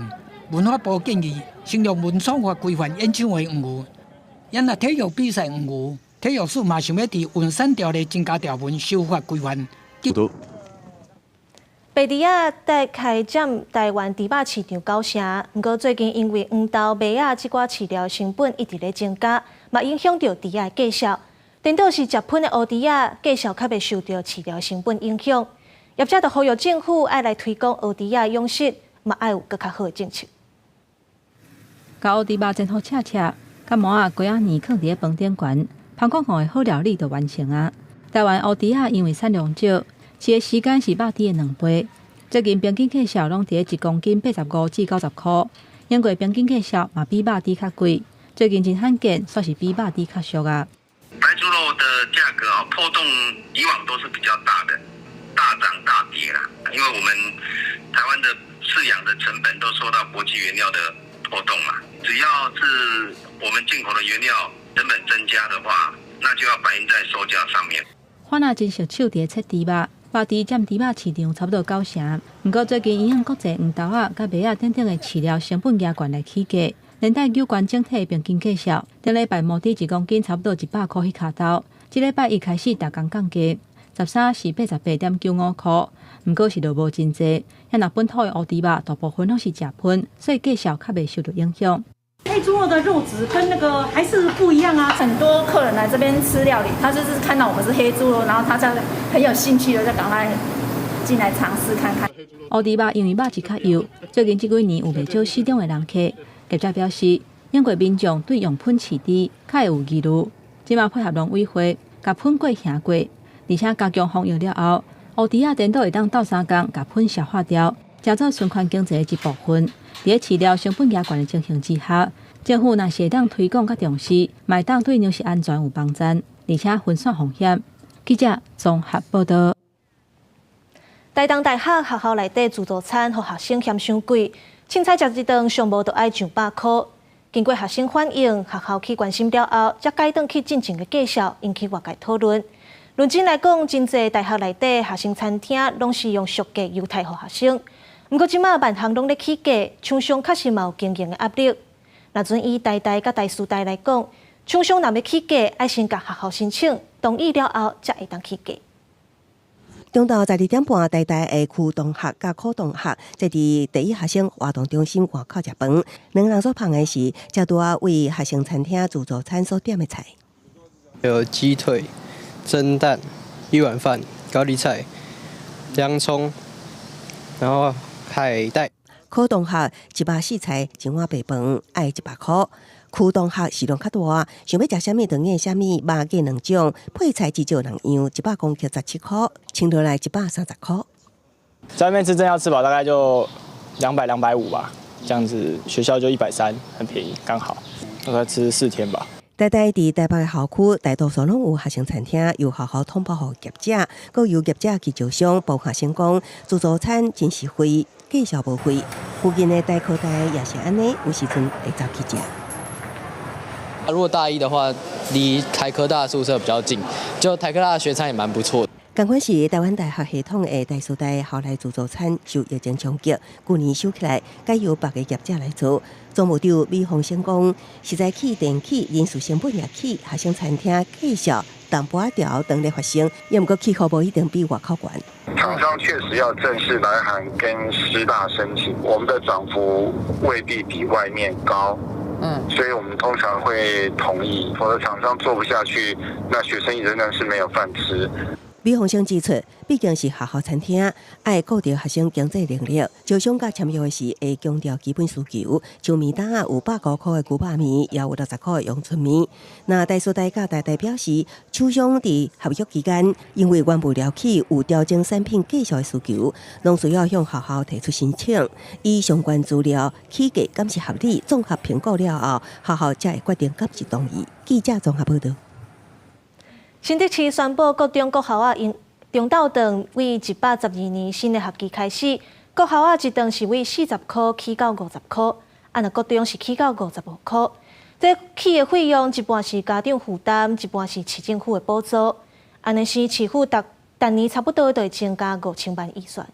文化部建議先用文創法規範演唱會黃牛，若體育比賽黃牛，體育署嘛想欲佇運產條例增加條文修法規範。白豬仔在開佔台灣豬肉市場九成，毋過最近因為黃豆、麥仔這寡飼料成本一直咧增加，嘛影響著豬仔的價數。顛倒是食噴的烏豬仔價數較袂受著飼料成本影響。業者就呼籲政府愛來推廣烏豬仔養殖，嘛愛有閣較好的政策。共烏豬肉煎予赤赤，佮饃仔雞仔麵囥佇咧飯頂懸，芳國五的好料理就完成啊！台灣烏豬仔因為產量少，飼的時間是肉豬的2倍。最近平均價數攏佇咧1公斤85至90箍，英國平均價數嘛比肉豬較貴。最近真罕見，煞是比肉豬較俗啊。白豬肉的價格啊，波動以往都是比較大的，大漲大跌啦。因為我們台灣的飼養的成本都受到國際原料的波動嘛，只要是我們進口的原料成本增加的話，那就要反映在售價上面。販仔真熟手佇咧切豬肉，肉豬佔豬肉市場差不多九成。毋過最近影響國際黃豆仔佮麥仔等等的飼料成本加懸來起價，連帶扭懸整體平均價數。頂禮拜毛豬1公斤差不多100箍彼跤頭，這禮拜一開始逐工降價，13是88.95箍，毋過是落無真濟。若本土的烏豬肉大部分攏是食噴，所以價數較袂受著影響。黑豬肉的肉質跟那個還是不一樣啊！很多客人來這邊吃料理，他就是看到我們是黑豬肉，然後他就很有興趣的就趕快進來嘗試看看。烏豬肉因為肉質較幼，最近這幾年有袂少死忠的人客。業者表示，英國民眾對用噴飼豬較會有疑慮，這馬配合農委會，共噴過行過，而且加強防疫了後，烏豬仔顛倒會當鬥相共共噴消化掉，成做循環經濟的一部分。佇咧飼料成本加懸的情形之下，政府若是會當推廣佮重視，嘛會當對糧食安全有幫助，而且分散風險。記者綜合報道。台東大學學校內底自助餐，予學生嫌傷貴，凊彩食一頓上無就愛上百箍。經過學生反映，學校去關心了後，才改轉去進前的價數，引起外界討論。論真來講，真濟大學內底學生餐廳攏是用俗價優待予學生。毋過這馬萬項攏咧起價，廠商確實嘛有經營的壓力。若準以台大佮台師大來講，廠商若欲起價，愛先共學校申請同意了後，才會當起價。中晝12點半，台大的區同學佮科同學，坐佇第一學生活動中心外口食飯。兩人所捧的是，才拄仔為學生餐廳自助餐所點的菜。有雞腿、蒸蛋、一碗飯、高麗菜、洋蔥，然後海帶。科同學一百四菜一碗白飯，愛100箍。區同學食量較大，想欲食啥物就嗌啥物，肉揀兩種，配菜至少兩樣，100公克17箍，稱落來130箍。在外面吃真要吃飽，大概就200250吧，這樣子學校就130，很便宜，剛好。大概吃4天吧。台大佇台北的校區，大多數攏有學生餐廳，由學校統包予業者，閣由業者去招商，幫學生講自助餐真實惠，價數無貴。附近的台科大也是按呢，有時陣會走去食。如果大一的話，離台科大宿舍比較近，就台科大的學餐也蠻不錯。仝款是台灣大學系統的台師大校內自助餐受疫情衝擊，舊年收起來，改由別个業者來做。總務長李鴻生講，食材起、電起、人事成本也起，學生餐廳價數淡薄仔調當咧發生，也毋過起予無一定比外口懸。廠商確實要正式來函跟師大申請，我們的漲幅未必比外面高。所以我們通常會同意，否則廠商做不下去，那學生仍然是沒有飯吃。李鴻生指出，畢竟是學校餐廳，愛顧著學生經濟能力，招商佮簽約時會強調基本需求，像麵單仔有150箍的牛肉麵，也有60箍的陽春麵。那台師大佮台大表示，廠商佇合約期間，因為原物料起有調整產品價數的需求，攏需要向學校提出申請，以相關資料起價敢是合理，綜合評估了後，學校才會決定敢是同意。記者綜合報道。新竹市宣布，國中國校仔𪜶中晝頓為112年新的學期開始，國校仔一頓是為40箍起到50箍，啊若國中是起到55箍。這起的費用一半是家長負擔，一半是市政府的補助。按呢是市府逐逐年差不多就會增加5000萬預算。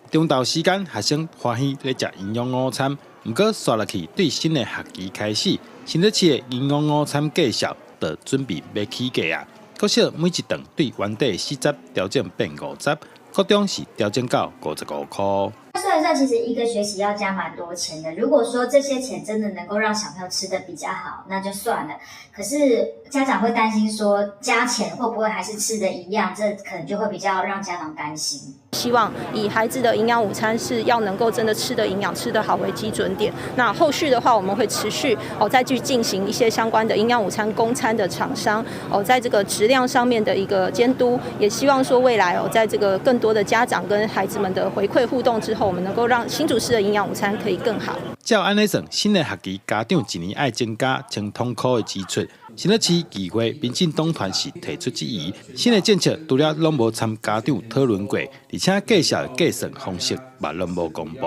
中晝時間，學生歡喜咧食營養午餐，毋過紲落去對新的學期開始，新竹市的營養午餐價數就準備欲起價啊！國小每一頓對原底40調整變50，國中是調整到55箍。算一算，其實一個學期要加蠻多錢的。如果說這些錢真的能夠讓小朋友吃得比較好，那就算了。可是家長會擔心說，加錢會不會還是吃得一樣？這可能就會比較讓家長擔心。希望以孩子的營養午餐是要能夠真的吃得營養、吃得好為基準點。那後續的話，我們會持續哦再去進行一些相關的營養午餐供餐的廠商哦，在這個質量上面的一個監督，也希望說未來哦，在這個更多的家長跟孩子們的回饋互動之後，我們能夠讓新竹市的營養午餐可以更好。照按呢算，新的學期家長一年愛增加千通箍的支出。新竹市議會民進黨團是提出質疑，新的政策除了攏無參家長討論過，而且價數的計算方式嘛攏無公布。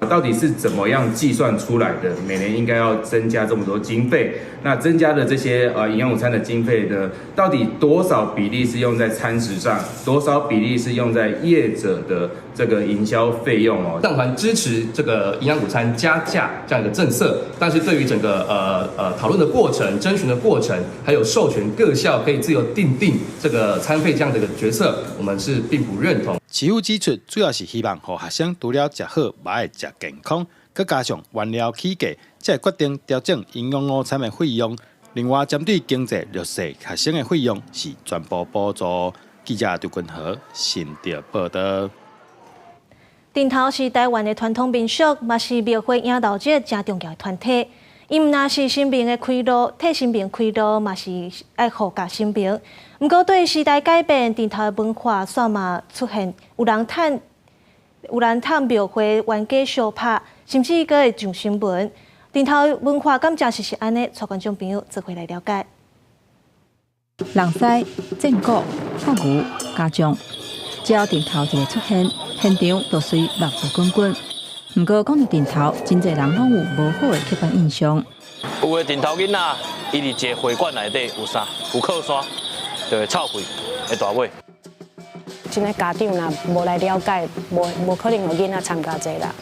到底是怎麼樣計算出來的？每年應該要增加這麼多經費，那增加的這些營養午餐的經費的，到底多少比例是用在餐食上，多少比例是用在業者的這個營銷費用哦？黨團支持這個營養午餐加價這樣一個政策，但是對於整個討論的過程、徵詢的過程，還有授權各校可以自由訂定這個餐費這樣的一個決策，我們是並不認同。市府指出，主要是希望予學生除了食好，嘛會食健康，閣加上原料起價，才會決定調整營養午餐的費用。另外，針對經濟弱勢學生的費用是全部補助。記者張君和新竹報道。陣頭是台灣的傳統民俗，嘛是廟會迎頭節誠重要的團體。伊毋但是神明的開路，替神明開路嘛是愛護駕神明。毋過對時代改變，陣頭的文化煞嘛出現有人趁有人趁廟會冤家相拍，甚至閣會上新聞。陣頭文化敢真實是按呢？帶觀眾朋友做伙來了解。人師、戰鼓、發牛、家將，只要陣頭一个出現，現場就隨熱鬧滾滾。毋過講到陣頭，真濟人攏有無好的刻板印象。有的陣頭囡仔，伊佇一个會館內底有啥？有靠山，就會臭屁，會大尾。這个家長若無來了解，無無可能予囡仔參加這啦。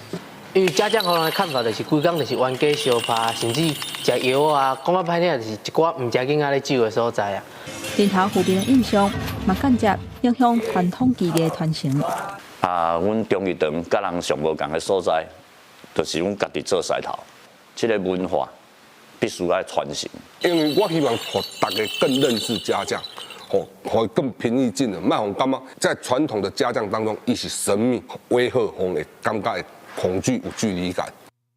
因為家將予人的看法就是規工就是冤家相拍，甚至食藥啊，講較歹聽就是一寡毋食囡仔咧酒的所在啊。陣頭負面的印象，嘛間接影響傳統技藝傳承。啊，阮忠義堂佮人上無仝的所在，就是阮家己做獅頭，這个文化必須愛傳承。因為我希望予大家更認識家將，予予更平易近人，莫予感覺在傳統的家將當中，伊是神秘、威嚇，予人會感覺會恐懼、有距離感。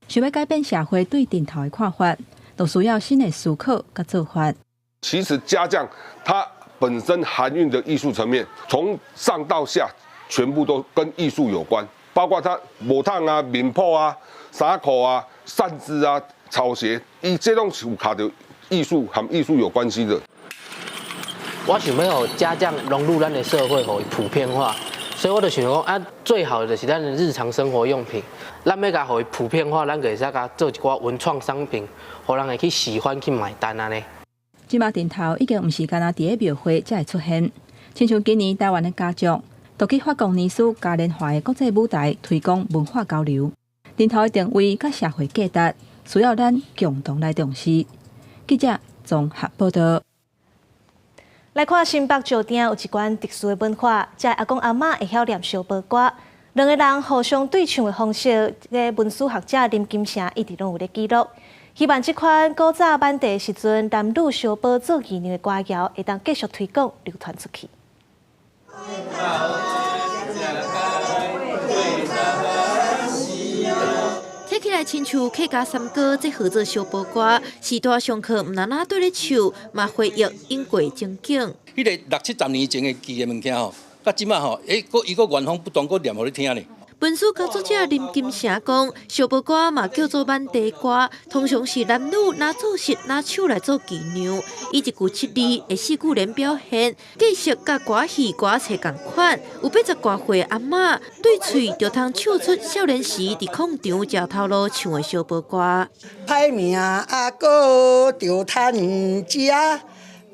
想欲改變社會對陣頭的看法，就需要新的思考佮做法。其實家將它本身含蘊的藝術層面，從上到下全部都跟藝術有關，包括它帽筒啊、面譜啊、衫褲啊、扇子啊、草鞋，伊這攏是有卡著藝術和藝術有關係的。我想欲予家將融入咱的社會，予伊普遍化，所以我就想講啊，最好的就是咱的日常生活用品，咱欲共予伊普遍化，咱就會使共做一寡文創商品，予人會去喜歡去買單按呢。這馬陣頭已經毋是干焦佇咧廟會才會出現，親像今年台灣的家將，就去法國尼斯嘉年華的國際舞台推廣文化交流。陣頭的定位佮社會價值，需要咱共同來重視。記者綜合報道。來看新北石碇有一款特殊的文化，這阿公阿嬤會曉念相報歌，兩个人互相對唱的方式，這個文史學者林金城一直攏有咧記錄。希望這款古早挽茶時陣男女相報做姨娘的歌謠，會當繼續推廣流傳出去。睇起來親像客家山歌，這號做相報歌，時代上課毋但對咧唱，嘛回憶往過情景。彼个六七十年前的記的物件吼，佮這馬吼，欸，閣伊閣原封不動閣念予你聽呢。文史工作者林金城講，相報歌嘛叫做挽茶歌，通常是男女拿做穡拿手來做姨娘，以一句七字的四句聯表現，格式佮歌戲歌冊仝款。有八十外歲阿嬤對喙就通唱出少年時佇空場食頭路唱的相報歌。歹命阿哥著趁食。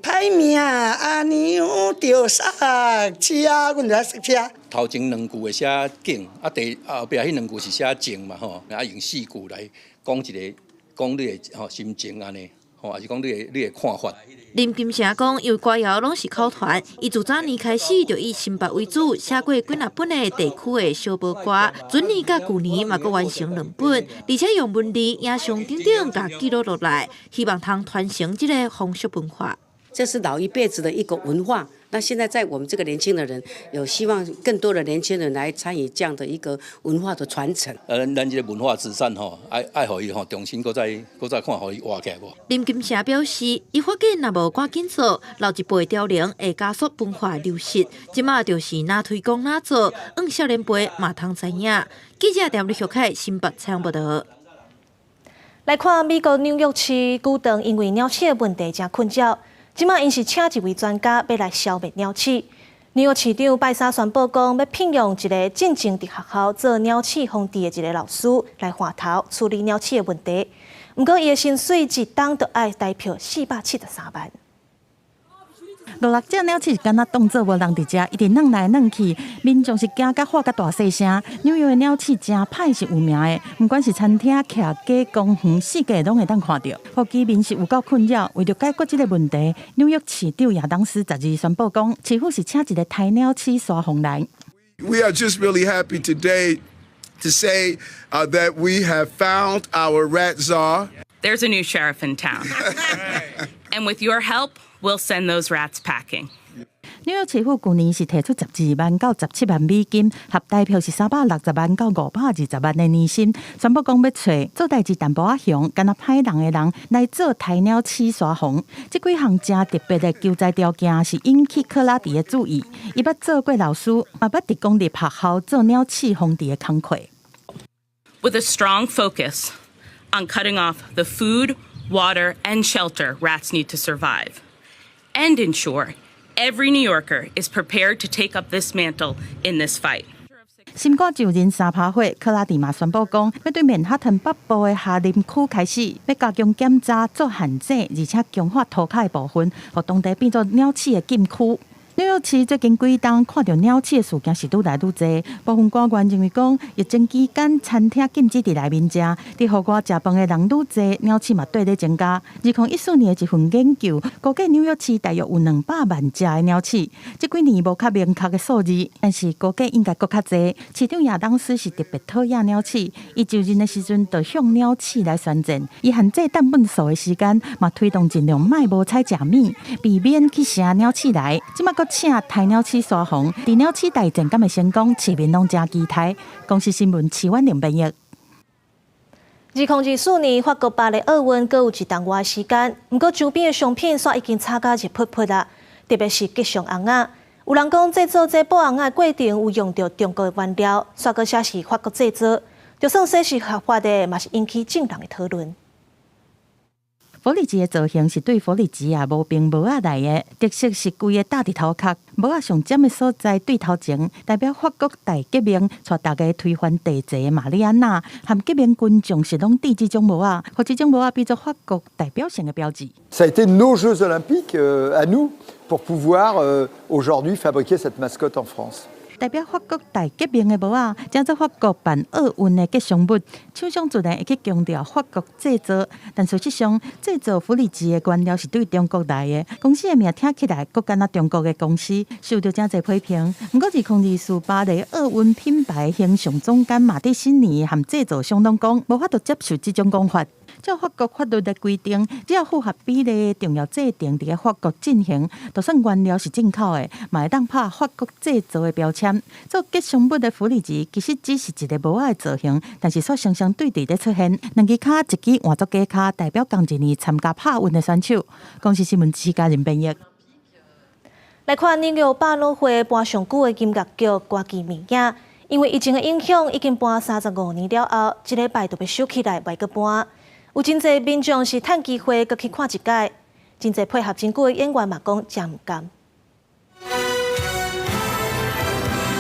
歹命阿娘著剎車，阮就愛剎車。頭前兩句會寫景，啊第後壁彼兩句是寫情嘛吼，啊用四句來講一个，講你的吼心情按呢，吼，抑是講你的看法。林金城講，因為歌謠攏是口傳，伊自早年開始就以新北為主，寫過幾若本的地區的相報歌，準年佮舊年嘛閣完成兩本，而且用文字、影像等等共記錄落來，希望通傳承這個風俗文化。這是老一輩子的一個文化，那現在在我們這個年輕的人，有希望更多的年輕人來參與這樣的一個文化的傳承。咱這個文化資產吼，愛愛予伊吼重新閣再閣再看，予伊活起來無？林金城表示，伊發現若無趕緊做，老一輩凋零會加速文化流失。這馬就是哪推廣哪做，讓少年輩嘛通知影。記者鄭立學凱新北採訪報道。來看美國紐約市古頓因為鳥鼠的問題誠困擾。這馬𪜶是請一位專家欲來消滅鳥鼠。紐約市長拜三宣布講，欲聘用一个進前佇學校做鳥鼠防治的一个老師來換頭處理鳥鼠的問題。毋過，伊的薪水一冬就愛台票473萬。五六隻鳥鼠敢若當做無人佇遮，一直轉來轉去，民眾是驚甲喊甲大細聲。紐約的鳥鼠誠歹是有名的，毋管是餐廳、徛街、公園，四界攏會當看著。予居民是有夠困擾，為著解決這个問題，紐約市長亞當斯12宣布講，市府是請一个刣鳥鼠沙皇來。 We are just really happy today to say that we have found our rat czar. There's a new sheriff in town, and with your help, we'll send those rats packing. 紐約市府舊年是提出12萬到17萬美金，合台票是360萬到520萬的年薪，宣布講欲揣做代誌淡薄仔雄，敢若歹人的人來做刣鳥鼠沙皇。這幾項誠特別的求才條件是引起克拉迪的注意。伊捌做過老師，嘛捌佇公立學校做鳥鼠防治的工課。 With a strong focus on cutting off the food, water, and shelter rats need to survive, and ensure every New Yorker is prepared to take up this mantle in this fight. 新歌就任三拍火，克拉迪嘛宣布講，欲對曼哈頓北部的哈林區開始，欲加強檢查、做限制，而且強化塗跤的部分，予當地變做鳥鼠的禁區。紐約市最近幾冬看著鳥鼠的事件是愈來愈濟，部分官員認為講，疫情期間餐廳禁止佇內面食，佇戶外食飯的人愈濟，鳥鼠嘛綴咧增加。2014年的一份研究，估計紐約市大約有200萬隻的鳥鼠，這幾年無較明確的數字，但是估計應該閣較濟。市長亞當斯是特別討厭鳥鼠，伊就任的時陣就向鳥鼠來宣戰，伊限制抌糞埽的時間，嘛推動盡量莫無彩食物，避免去蛇鳥鼠來。這馬閣請刣鳥鼠沙防，佇鳥鼠大戰敢會成功，市民攏誠期待。公視新聞徐婉玲編譯。2024年法國巴黎奧運閣有一冬外時間，毋過周邊的商品煞已經炒甲熱噗噗啦，特別是吉祥尪仔。有人講製作這布尪仔的過程有用著中國的原料，煞閣寫是法國製造，就算說是合法的，嘛是引起眾人的討論。佛里吉的造型是對佛里吉亞無兵帽仔來的，特色是規个罩佇頭殼，帽仔上尖的所在對頭前，代表法國大革命帶大家推翻帝制的瑪麗安娜，和革命群眾是攏戴這種帽仔，予這種帽仔變做法國代表性的標誌。 Ça a été nos Jeux Olympiques à nous pour pouvoir aujourd'hui fabriquer cette mascotte en France. 代表法國大革命的帽仔，成做法國辦奧運的吉祥物。廠商自然會去強調法國製造，但事實上，製造弗里吉的原料是對中國來的。公司的名聽起來，閣敢若中國的公司，受著誠濟批評。毋過，2024巴黎奧運品牌形象總監馬蒂辛尼和製造商攏講，無法度接受這種講法。照法國法律的規定，只要符合比例的重要制程佇个法國進行，就算原料是進口的，嘛會當拍法國製造的標籤。做吉祥物的弗里吉其實只是一个帽仔的造型，但是煞雙雙對對咧出現，兩支跤一支換做假跤，代表仝一年參加拍運的選手。公視新聞徐嘉仁編譯。來看紐約百老匯搬上久的音樂劇《歌劇魅影》，因為疫情的影響，已經搬35年了後，這禮拜就欲收起來，袂閣搬。有真濟民眾是趁機會閣去看一擺，真濟配合真久的演員嘛講誠毋甘。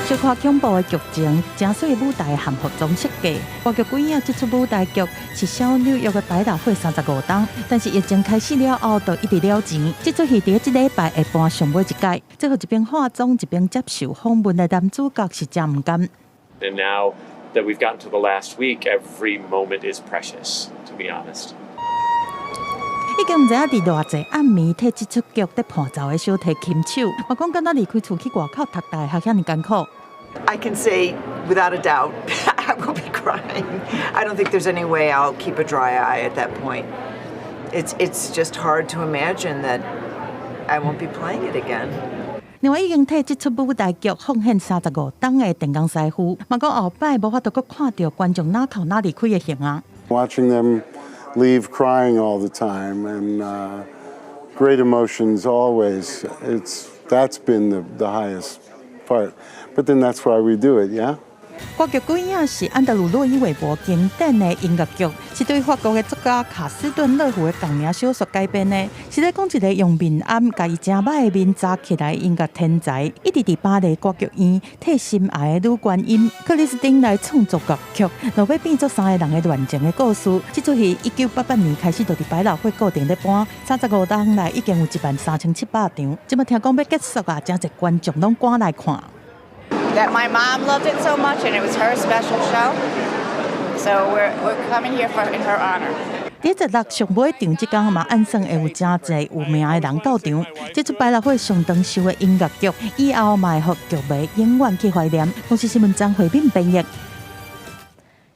小可恐怖的劇情，誠媠舞台和服裝設計。歌劇鬼影這齣舞台劇是銷紐約的百老匯35冬，但是疫情開始了後，就一直了錢。這齣戲佇這禮拜會搬上尾一擺，最後一邊化妝一邊接受訪問的男主角是誠毋甘。 And now that we've gotten to the last week, every moment is precious, to be honest. 已經毋知影佇偌濟暗暝替這齣劇佇伴奏的小提琴手，嘛講敢若離開厝去外口讀大學遐爾艱苦。 I can say without a doubt, I will be crying. I don't think there's any way I'll keep a dry eye at that point. It's just hard to imagine that I won't be playing it again. 另外，已經替這齣舞台劇奉獻35冬的電工師傅，嘛講後擺無法度閣看著觀眾若哭若離開的形啊。 Watching them leave crying all the time and great emotions always. That's been the highest part. But then that's why we do it, yeah? 歌劇鬼影是安德魯洛伊韋伯經典的音樂劇，是對法國的作家卡斯頓樂芙的仝名小說改編的。是咧講一个用面頷共伊誠歹的面紮起來音樂天才，一直佇巴黎歌劇院替心愛的女高音克里斯汀來創作樂曲，落尾變做三个人的戀情的故事。這齣戲1988年開始就佇百老匯固定咧搬，35冬來已經有13,700場。這馬聽講欲結束啊，誠濟觀眾攏趕來看。 That my mom loved it so much and it was her special show. So we're coming here for in her honor. 佇16上尾場這工嘛，按算會有誠濟有名的人到場。這齣百老匯上長壽的音樂劇，以後嘛會予劇迷永遠去懷念。公視新聞張惠敏編譯。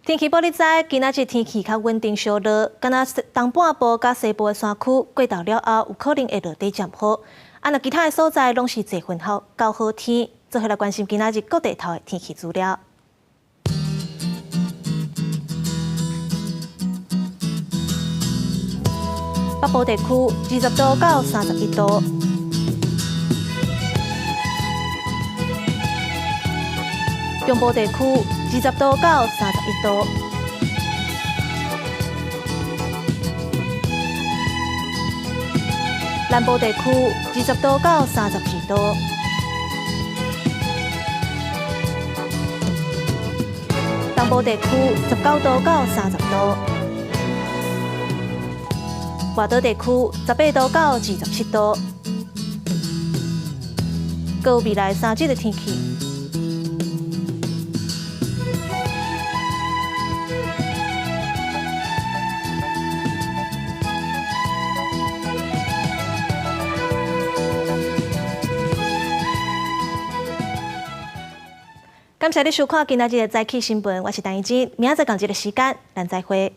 天氣報你知，今仔日天氣較穩定小落，敢若東半部佮西部的山區過晝了後，有可能會落短暫雨。啊，若其他的所在攏是濟雲好較好天。做伙來關心今仔日各地頭的天氣資料。北部地區20度到31度，中部地區20度到31度，南部地區20度到32度。東部地區19度到30度，外島地區18度到27度。閣有未來3日的天氣。感謝你收看今仔日的早起新聞，我是陳怡之，明仔載仝這个時間，咱再會。